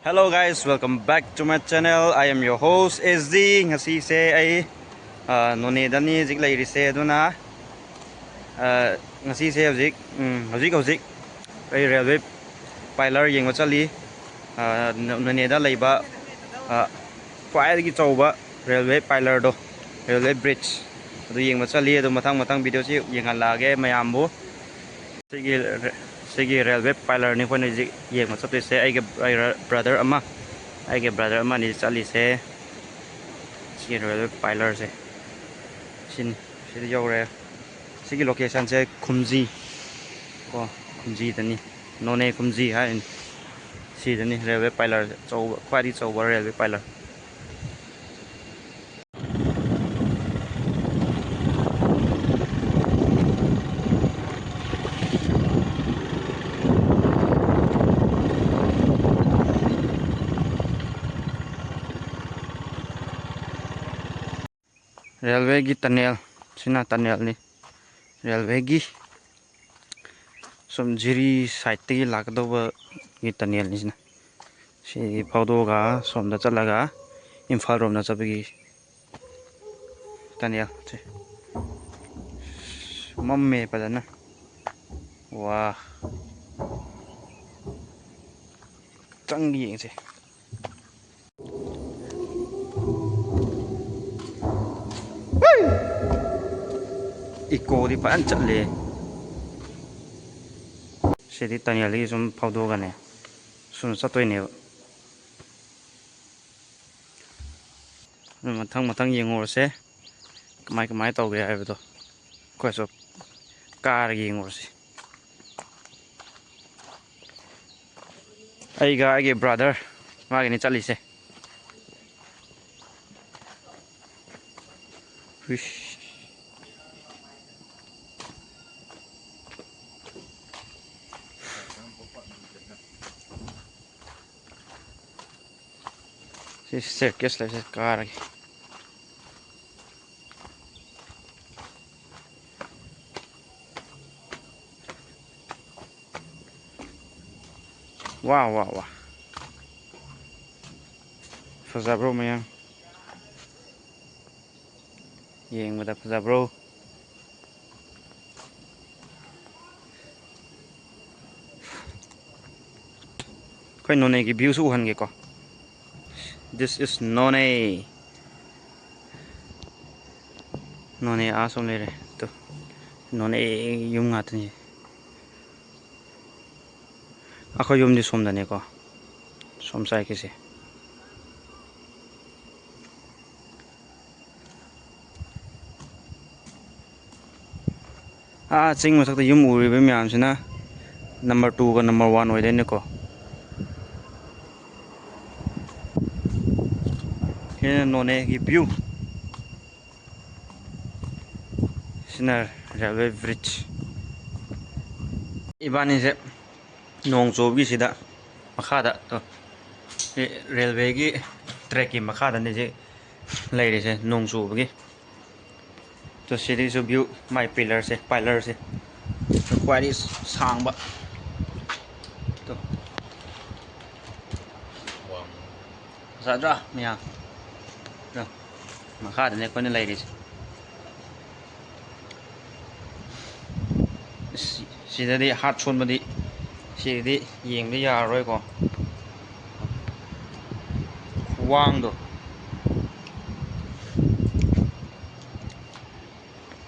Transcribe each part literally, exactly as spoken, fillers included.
Hello guys, welcome back to my channel. I am your host, S D. ꯉꯁꯤꯁꯦ ꯑꯩ ꯑ, ꯅꯣꯅꯦꯗꯅꯤ ꯍꯧꯖꯤꯛ ꯂꯩꯔꯤꯁꯦ꯫ ꯑꯗꯨꯅ ꯑ, ꯉꯁꯤꯁꯦ ꯍꯧꯖꯤꯛ ꯎꯝ, ꯍꯧꯖꯤꯛ ꯍꯧꯖꯤꯛ ꯑꯩ ꯔꯦꯜꯋꯦ ꯄꯥꯏꯂꯔ ꯌꯦꯡꯕ ꯆꯠꯂꯤ꯫ ꯑ, ꯅꯣ- ꯅꯣꯅꯦꯗ ꯂꯩꯕ ꯑ, ꯈ꯭ꯋꯥꯏꯗꯒꯤ ꯆꯥꯎꯕ ꯔꯦꯜꯋꯦ ꯄꯥꯏꯂꯔꯗꯣ, ꯔꯦꯜꯋꯦ ꯕ꯭ꯔꯤꯖ, ꯑꯗꯨ ꯌꯦꯡꯕ ꯆꯠꯂꯤ꯫ ꯑꯗꯨ ꯃꯊꯪ ꯃꯊꯪ ꯚꯤꯗꯤꯑꯣꯁꯤ ꯌꯦꯡꯍꯜꯂꯛꯑꯒꯦ ꯃꯌꯥꯝꯕꯨ꯫ ꯁꯤꯒꯤ ꯔꯦ- ꯁꯤꯒꯤ ꯔꯦꯜꯋꯦ ꯄꯥꯏꯂꯔꯅꯤ ꯑꯩꯈꯣꯏꯅ ꯍꯧꯖꯤꯛ ꯌꯦꯡꯕ ꯆꯠꯇꯣꯏꯁꯦ꯫ ꯑꯩꯒꯤ ꯕ꯭ꯔꯗꯔ ꯑꯃ, ꯑꯩꯒꯤ ꯕ꯭ꯔꯗꯔ ꯑꯃꯅꯤ ꯆꯠꯂꯤꯁꯦ꯫ ꯁꯤꯒꯤ ꯔꯦꯜꯋꯦ ꯄꯥꯏꯂꯔꯁꯦ ꯁꯤꯅꯤ꯫ ꯁꯤꯗ ꯌꯧꯔꯦ꯫ ꯁꯤꯒꯤ ꯂꯣꯀꯦꯁꯟꯁꯦ ꯈꯨꯝꯖꯤ, ꯀꯣ, ꯈꯨꯝꯖꯤꯗꯅꯤ, ꯅꯣꯅꯦ ꯈꯨꯝꯖꯤ ꯍꯥꯏꯔꯤꯅꯤ꯫ ꯁꯤꯗꯅꯤ ꯔꯦꯜꯋꯦ ꯄꯥꯏꯂꯔꯁꯦ ꯑꯆꯧꯕ, ꯈ꯭ꯋꯥꯏꯗꯒꯤ ꯆꯥꯎꯕ ꯔꯦꯜꯋꯦ ꯄꯥꯏꯂꯔ꯫ ꯔꯦꯜꯋꯦꯒꯤ ꯇꯅꯦꯜ, ꯁꯤꯅ ꯇꯅꯦꯜꯅꯤ꯫ ꯔꯦꯜꯋꯦꯒꯤ ꯁꯨꯝ ꯖꯤꯔꯤ ꯁꯥꯏꯠꯇꯒꯤ ꯂꯥꯛꯀꯗꯧꯕꯒꯤ ꯇꯅꯦꯜꯅꯤ ꯁꯤꯅ꯫ ꯁꯤ ꯐꯥꯎꯗꯣꯛꯑꯒ ꯁꯣꯝꯗ ꯆꯠꯂꯒ ꯏꯝꯐꯥꯜ ꯔꯣꯝꯗ ꯆꯠꯄꯒꯤ ꯇꯅꯦꯜ ꯁꯦ꯫ ꯃꯝꯃꯦ ꯐꯖꯅ꯫ ꯋꯥ꯫ ꯆꯪ ꯌꯦꯡꯁꯦ꯫ ꯏꯀꯣꯗꯤ ꯐꯖꯅ ꯆꯠꯂꯦ꯫ ꯁꯤꯗꯤ ꯇꯅꯦꯜꯗꯒꯤ ꯁꯨꯝ ꯐꯥꯎꯗꯣꯛꯑꯒꯅꯦ ꯁꯨꯝ ꯆꯠꯇꯣꯏꯅꯦꯕ꯫ ꯑꯗꯨ ꯃꯊꯪ ꯃꯊꯪ ꯌꯦꯡꯉꯨꯔꯁꯦ, ꯀꯃꯥꯏ ꯀꯃꯥꯏ ꯇꯧꯒꯦ ꯍꯥꯏꯕꯗꯣ꯫ ꯑꯩꯈꯣꯏꯁꯨ ꯀꯥꯔꯒ ꯌꯦꯡꯉꯨꯔꯁꯤ꯫ ꯑꯩꯒ ꯑꯩꯒꯤ ꯕ꯭ꯔꯗꯔ ꯃꯥꯒꯤꯅꯤ ꯆꯠꯂꯤꯁꯦ꯫ ꯍꯨꯏꯁ꯫ ꯁꯤ ꯁ꯭ꯇꯦꯔꯀꯦꯁ ꯂꯩꯕꯁꯦ ꯀꯥꯔꯒꯦ꯫ ꯋꯥ ꯋꯥ ꯋꯥ꯫ ꯐꯖꯕ꯭ꯔꯣ ꯃꯌꯥꯝ? ꯌꯦꯡꯕꯗ ꯐꯖꯕ꯭ꯔꯣ? ꯑꯩꯈꯣꯏ ꯅꯣꯅꯦꯒꯤ ꯚ꯭ꯌꯨꯁꯨ ꯎꯍꯟꯒꯦꯀꯣ꯫ This is ꯅꯣꯅꯦ꯫ ꯅꯣꯅꯦ ꯑꯥ ꯁꯣꯝ ꯂꯩꯔꯦ꯫ ꯇꯨ, ꯅꯣꯅꯦ ꯌꯨꯝ ꯉꯥꯛꯇꯅꯤ꯫ ꯑꯩꯈꯣꯏ ꯌꯨꯝꯗꯤ ꯁꯣꯝꯗꯅꯦꯀꯣ, ꯁꯣꯝ ꯁꯥꯏꯠꯀꯤꯁꯦ꯫ ꯑꯥ ꯆꯤꯡ ꯃꯊꯛꯇ ꯌꯨꯝ ꯎꯔꯤꯕ ꯃꯌꯥꯝꯁꯤꯅ number twoꯒ number one ꯑꯣꯏꯗꯣꯏꯅꯦꯀꯣ꯫ ꯁꯤꯅ ꯅꯣꯅꯦꯒꯤ view꯫ ꯁꯤꯅ railway bridge꯫ ꯏꯕꯥꯅꯤꯁꯦ ꯅꯣꯡ ꯆꯨꯕꯒꯤꯁꯤꯗ ꯃꯈꯥꯗ, ꯇꯣ, ꯁꯤ railwayꯒꯤ trackꯀꯤ ꯃꯈꯥꯗꯅꯤ ꯁꯤ ꯂꯩꯔꯤꯁꯦ, ꯅꯣꯡ ꯆꯨꯕꯒꯤ꯫ ꯇꯣ, ꯁꯤꯗꯒꯤꯁꯨ view, ꯃꯥꯏ pillarꯁꯦ, pillarꯁꯦ ꯈ꯭ꯋꯥꯏꯗꯒꯤ ꯁꯥꯡꯕ꯫ ꯇꯣ꯫ ꯐꯖꯗ꯭ꯔꯥ ꯃꯌꯥꯝ? ꯇꯣ, ꯃꯈꯥꯗꯅꯦ ꯑꯩꯈꯣꯏꯅ ꯂꯩꯔꯤꯁꯦ꯫ ꯁꯤ-, ꯁꯤꯗꯗꯤ ꯍꯥꯠ ꯁꯣꯟꯕꯗꯤ, ꯁꯤꯗꯤ ꯌꯦꯡꯕ ꯌꯥꯔꯔꯣꯏꯀꯣ꯫ ꯈꯨꯋꯥꯡꯗꯣ꯫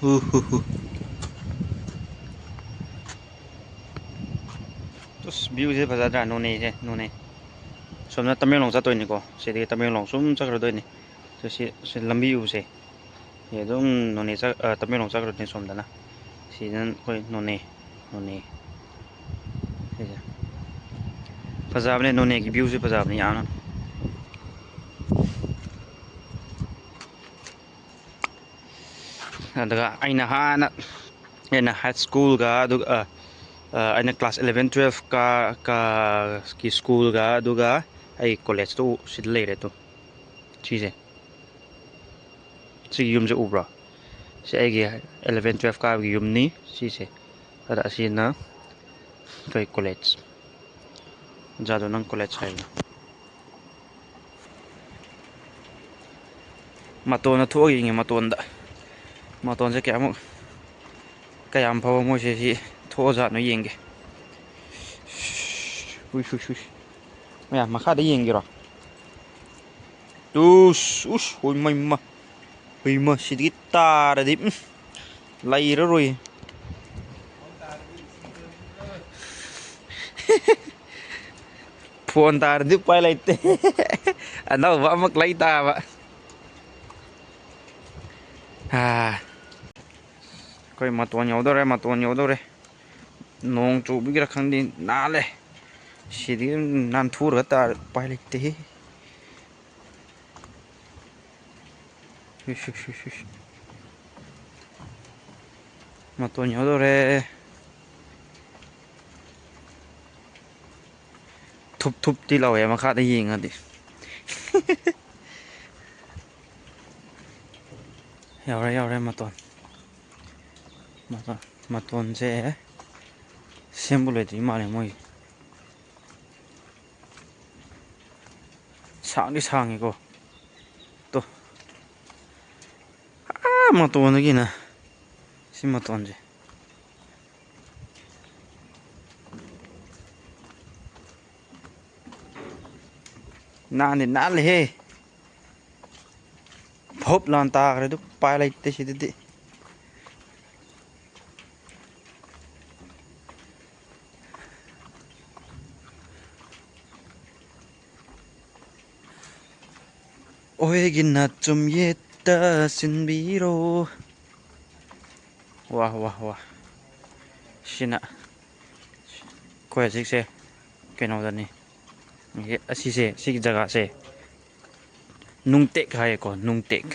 ꯍꯨ, ꯍꯨ, ꯍꯨ꯫ ꯑꯁ, viewꯁꯦ ꯐꯖꯗ꯭ꯔꯥ? ꯅꯣꯅꯦꯁꯦ, ꯅꯣꯅꯦ꯫ ꯁꯣꯝꯅ ꯇꯃꯦꯡꯂꯣꯡ ꯆꯠꯇꯣꯏꯅꯤꯀꯣ꯫ ꯁꯤꯗꯒꯤ ꯇꯃꯦꯡꯂꯣꯡ ꯁꯨꯝ ꯆꯠꯈ꯭ꯔꯗꯣꯏꯅꯤ꯫ ꯁꯤ, ꯁꯤ, ꯁꯤ ꯂꯝꯕꯤ ꯎꯕꯁꯦ꯫ ꯁꯤ ꯑꯗꯨꯝ ꯅꯣꯅꯦ ꯆꯠ-, ꯑ, ꯇꯃꯦꯡꯂꯣꯡ ꯆꯠꯈ꯭ꯔꯗꯣꯏꯅꯤ ꯁꯣꯝꯗꯅ꯫ ꯁꯤꯗꯅ ꯑꯩꯈꯣꯏ ꯅꯣꯅꯦ, ꯅꯣꯅꯦ꯫ ꯁꯤꯁꯦ꯫ ꯐꯖꯕꯅꯦ, ꯅꯣꯅꯦꯒꯤ viewꯁꯦ ꯐꯖꯕꯅꯦ ꯌꯥꯝꯅ꯫ ꯑꯗꯨꯒ ꯑꯩꯅ ꯍꯥꯟꯅ, ꯑꯩꯅ high schoolꯒ ꯑꯗꯨꯒ, ꯑ, ꯑ, ꯑꯩꯅ class eleven twelve ꯀꯥ-, ꯀꯥ-, ꯀꯤ schoolꯒ ꯑꯗꯨꯒ ꯑꯩ collegeꯇꯨ ꯁꯤꯗ ꯂꯩꯔꯦ꯫ ꯑꯗꯨ ꯁꯤꯁꯦ, ꯁꯤꯒꯤ ꯌꯨꯝꯁꯦ ꯎꯕ꯭ꯔꯣ? ꯁꯤ ꯑꯩꯒꯤ eleven twelve ꯀꯥꯕꯒꯤ ꯌꯨꯝꯅꯤ ꯁꯤꯁꯦ꯫ ꯑꯗ ꯑꯁꯤꯅ ꯑꯩꯈꯣꯏ college, ꯖꯥꯗꯣꯅꯪ college ꯍꯥꯏꯕꯗꯣ꯫ ꯃꯇꯣꯟꯗ ꯊꯣꯛꯑꯒ ꯌꯦꯡꯉꯦ, ꯃꯇꯣꯟꯗ꯫ ꯃꯇꯣꯟꯁꯦ ꯀꯌꯥꯃꯨꯛ, ꯀꯌꯥꯝ ꯐꯕ ꯃꯣꯏꯁꯦ ꯁꯤ ꯊꯣꯛꯑꯖꯥꯠꯅꯣ ꯌꯦꯡꯒꯦ꯫ ꯍꯨꯏ, ꯍꯨꯏ, ꯍꯨꯏ꯫ ꯃꯌꯥꯝ ꯃꯈꯥꯗ ꯌꯦꯡꯒꯦꯔꯣ? ꯇꯨꯁ, ꯎꯁ, ꯍꯣꯏ, ꯃꯩ ꯃ-, ꯍꯨꯏ ꯃ-, ꯁꯤꯗꯒꯤ ꯇꯥꯔꯗꯤ, ꯎꯝ, ꯂꯩꯔꯔꯣꯏ꯫ ꯐꯣꯟ ꯇꯥꯔꯗꯤ ꯎꯄꯥꯏ ꯂꯩꯇꯦ꯫ ꯑꯅꯧꯕ ꯑꯃꯨꯛ ꯂꯩ ꯇꯥꯕ꯫ ꯑꯥ꯫ ꯑꯩꯈꯣꯏ ꯃꯇꯣꯟ ꯌꯧꯗꯧꯔꯦ, ꯃꯇꯣꯟ ꯌꯧꯗꯧꯔꯦ꯫ ꯅꯣꯡ ꯆꯨꯕꯒꯤꯔ ꯈꯪꯗꯦ, ꯅꯥꯜꯂꯦ꯫ ꯁꯤꯗꯤ ꯅꯥꯟꯊꯨꯔꯒ ꯇꯥꯔꯦ, ꯎꯄꯥꯏ ꯂꯩꯇꯦ꯫ ꯏꯁ, ꯏꯁ, ꯏꯁ, ꯏꯁ꯫ ꯃꯇꯣꯟ ꯌꯧꯗꯧꯔꯦ꯫ ꯊꯨꯞ ꯊꯨꯞꯇꯤ ꯂꯥꯎꯋꯦ ꯃꯈꯥꯗ ꯌꯦꯡꯉꯗꯤ꯫ ꯌꯧꯔꯦ, ꯌꯧꯔꯦ ꯃꯇꯣꯟ꯫ ꯃꯇꯣꯟ, ꯃꯇꯣꯟꯁꯦ ꯁꯦꯝꯕ ꯂꯣꯏꯗ꯭ꯔꯤ ꯃꯥꯜꯂꯦ ꯃꯣꯏ꯫ ꯁꯥꯡꯗꯤ ꯁꯥꯡꯉꯤꯀꯣ꯫ ꯇꯣ꯫ ꯑꯥ ꯃꯇꯣꯟꯗꯒꯤꯅ ꯁꯤ ꯃꯇꯣꯟꯁꯦ꯫ ꯅꯥꯟꯗꯤ ꯅꯥꯜꯂꯦꯍꯦ꯫ ꯐꯨꯞ ꯂꯥꯟ ꯇꯥꯈ꯭ꯔꯦ ꯑꯗꯨ, ꯎꯄꯥꯏ ꯂꯩꯇꯦ ꯁꯤꯗꯗꯤ꯫ ꯑꯣꯏꯒꯤꯅ ꯆꯨꯝ ꯌꯦꯠꯇ ꯁꯤꯟꯕꯤꯔꯣ꯫ ꯋꯥ, ꯋꯥ, ꯋꯥ꯫ ꯁꯤꯅ ꯑꯩꯈꯣꯏ ꯍꯧꯖꯤꯛꯁꯦ ꯀꯩꯅꯣꯗꯅꯤ꯫ ꯑꯁꯤꯁꯦ, ꯁꯤꯒꯤ ꯖꯒꯥꯁꯦ ꯅꯨꯡꯇꯦꯛ ꯍꯥꯏꯌꯦꯀꯣ, ꯅꯨꯡꯇꯦꯛ꯫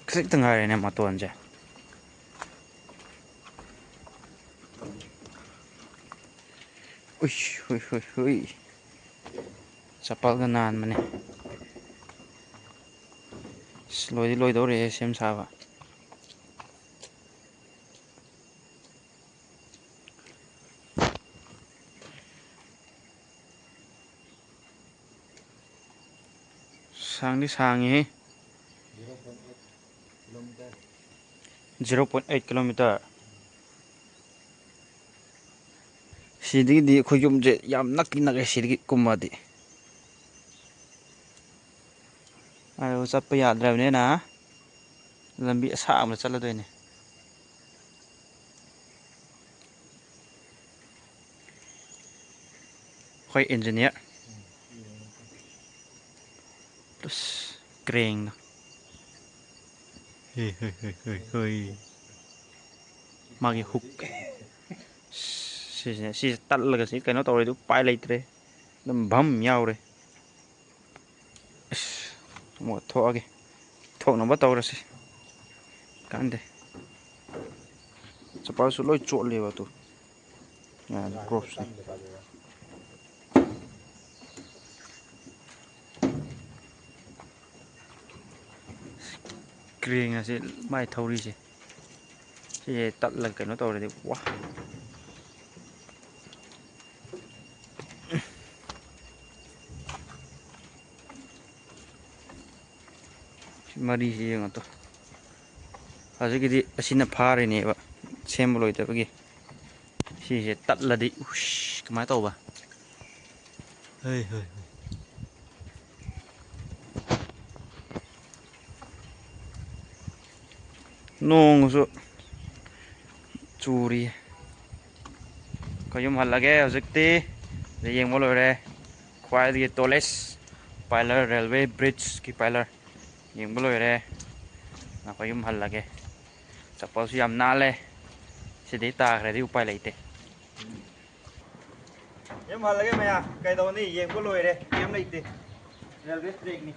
ꯈꯖꯤꯛꯇ ꯉꯥꯏꯔꯦꯅꯦ ꯃꯇꯣꯟꯁꯦ꯫ ꯎꯏ, ꯍꯨꯏ, ꯍꯨꯏ, ꯍꯨꯏ꯫ ꯆꯄꯜꯒ ꯅꯥꯟꯕꯅꯦ꯫ ꯑꯁ, ꯂꯣꯏꯗꯤ ꯂꯣꯏꯗꯧꯔꯦꯍꯦ ꯁꯦꯝ ꯁꯥꯕ꯫ ꯁꯥꯡꯗꯤ ꯁꯥꯡꯉꯤꯍꯦ꯫ Zero point eight kilometer꯫ ꯁꯤꯗꯒꯤꯗꯤ ꯑꯩꯈꯣꯏ ꯌꯨꯝꯁꯦ ꯌꯥꯝ ꯅꯛꯇꯤ ꯅꯛꯑꯦ, ꯁꯤꯗꯒꯤ ꯀꯨꯝꯃꯗꯤ꯫ ꯑꯗꯨ ꯆꯠꯄ ꯌꯥꯗ꯭ꯔꯕꯅꯤꯅ ꯂꯝꯕꯤ ꯑꯁꯥꯡꯕꯗ ꯆꯠꯂꯗꯣꯏꯅꯦ꯫ ꯑꯩꯈꯣꯏ engineer꯫ ꯑꯁ, craneꯗꯣ꯫ ꯍꯦ, ꯍꯦ, ꯍꯦ, ꯍꯦ, ꯍꯦ꯫ ꯃꯥꯒꯤ hook꯫ ꯁꯤꯁꯤꯅꯦ, ꯁꯤꯁꯦ ꯇꯠꯂꯒ ꯁꯤ ꯀꯩꯅꯣ ꯇꯧꯔꯗꯤ ꯎꯄꯥꯏ ꯂꯩꯇ꯭ꯔꯦ꯫ ꯑꯗꯨꯝ ꯚꯝ ꯌꯥꯎꯔꯦ꯫ ꯑꯁ, ꯑꯃꯨꯛ ꯊꯣꯛꯑꯒꯦ꯫ ꯊꯣꯛꯅꯕ ꯇꯧꯔꯁꯤ꯫ ꯀꯥꯟꯗꯦ꯫ ꯆꯄꯜꯁꯨ ꯂꯣꯏ ꯆꯣꯠꯂꯦꯕ ꯑꯗꯨ꯫ ꯌꯥꯔꯦ, Crocsꯅꯤ꯫ Crane ꯑꯁꯤ ꯃꯥꯏ ꯊꯧꯔꯤꯁꯦ꯫ ꯁꯤꯁꯦ ꯇꯠꯂꯒ ꯀꯩꯅꯣ ꯇꯧꯔꯗꯤ ꯋꯥ꯫ ꯁꯤ ꯃꯔꯤꯁꯤ ꯌꯦꯡꯉꯣ ꯇꯨ꯫ ꯍꯧꯖꯤꯛꯀꯤꯗꯤ ꯑꯁꯤꯅ ꯐꯥꯔꯤꯅꯦꯕ, ꯁꯦꯝꯕ ꯂꯣꯏꯗꯕꯒꯤ꯫ ꯁꯤꯁꯦ ꯇꯠꯂꯗꯤ ꯎꯁ, ꯀꯃꯥꯏꯅ ꯇꯧꯕ? ꯍꯩ, ꯍꯩ, ꯍꯩ꯫ ꯅꯣꯡꯁꯨ ꯆꯨꯔꯤ꯫ ꯑꯩꯈꯣꯏ ꯌꯨꯝ ꯍꯜꯂꯒꯦ ꯍꯧꯖꯤꯛꯇꯤ꯫ ꯁꯤꯗ ꯌꯦꯡꯕ ꯂꯣꯏꯔꯦ꯫ ꯈ꯭ꯋꯥꯏꯗꯒꯤ tallest pillar, railway bridgeꯀꯤ pillar ꯌꯦꯡꯕ ꯂꯣꯏꯔꯦ꯫ ꯑꯩꯈꯣꯏ ꯌꯨꯝ ꯍꯜꯂꯒꯦ꯫ ꯆꯄꯜꯁꯨ ꯌꯥꯝ ꯅꯥꯜꯂꯦ꯫ ꯁꯤꯗꯩ ꯇꯥꯈ꯭ꯔꯗꯤ ꯎꯄꯥꯏ ꯂꯩꯇꯦ꯫ ꯌꯨꯝ ꯍꯜꯂꯒꯦ ꯃꯌꯥꯝ, ꯀꯩꯗꯧꯅꯤ? ꯌꯦꯡꯕ ꯂꯣꯏꯔꯦ, ꯀꯩꯝ ꯂꯩꯇꯦ꯫ Railway trackꯅꯤ꯫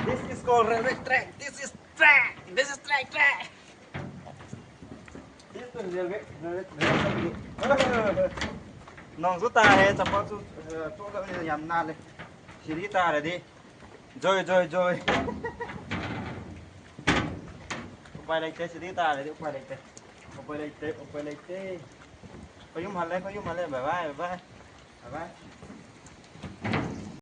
This is called railway track. This is track. This is track, track. This is railway, railway, railway track. ꯅꯣꯡꯁꯨ ꯇꯥꯔꯦ, ꯆꯄꯜꯁꯨ, ꯑ, ꯆꯣꯠꯂꯕꯅꯤꯅ ꯌꯥꯝ ꯅꯥꯜꯂꯦ꯫ ꯁꯤꯗꯒꯤ ꯇꯥꯔꯗꯤ ꯖꯣꯏ, ꯖꯣꯏ, ꯖꯣꯏ꯫ ꯎꯄꯥꯏ ꯂꯩꯇꯦ, ꯁꯤꯗꯒꯤ ꯇꯥꯔꯗꯤ ꯎꯄꯥꯏ ꯂꯩꯇꯦ꯫ ꯎꯄꯥꯏ ꯂꯩꯇꯦ, ꯎꯄꯥꯏ ꯂꯩꯇꯦ꯫ ꯑꯩꯈꯣꯏ ꯌꯨꯝ ꯍꯜꯂꯦ, ꯑꯩꯈꯣꯏ ꯌꯨꯝ ꯍꯜꯂꯦ꯫ Bye bye, bye bye, bye bye꯫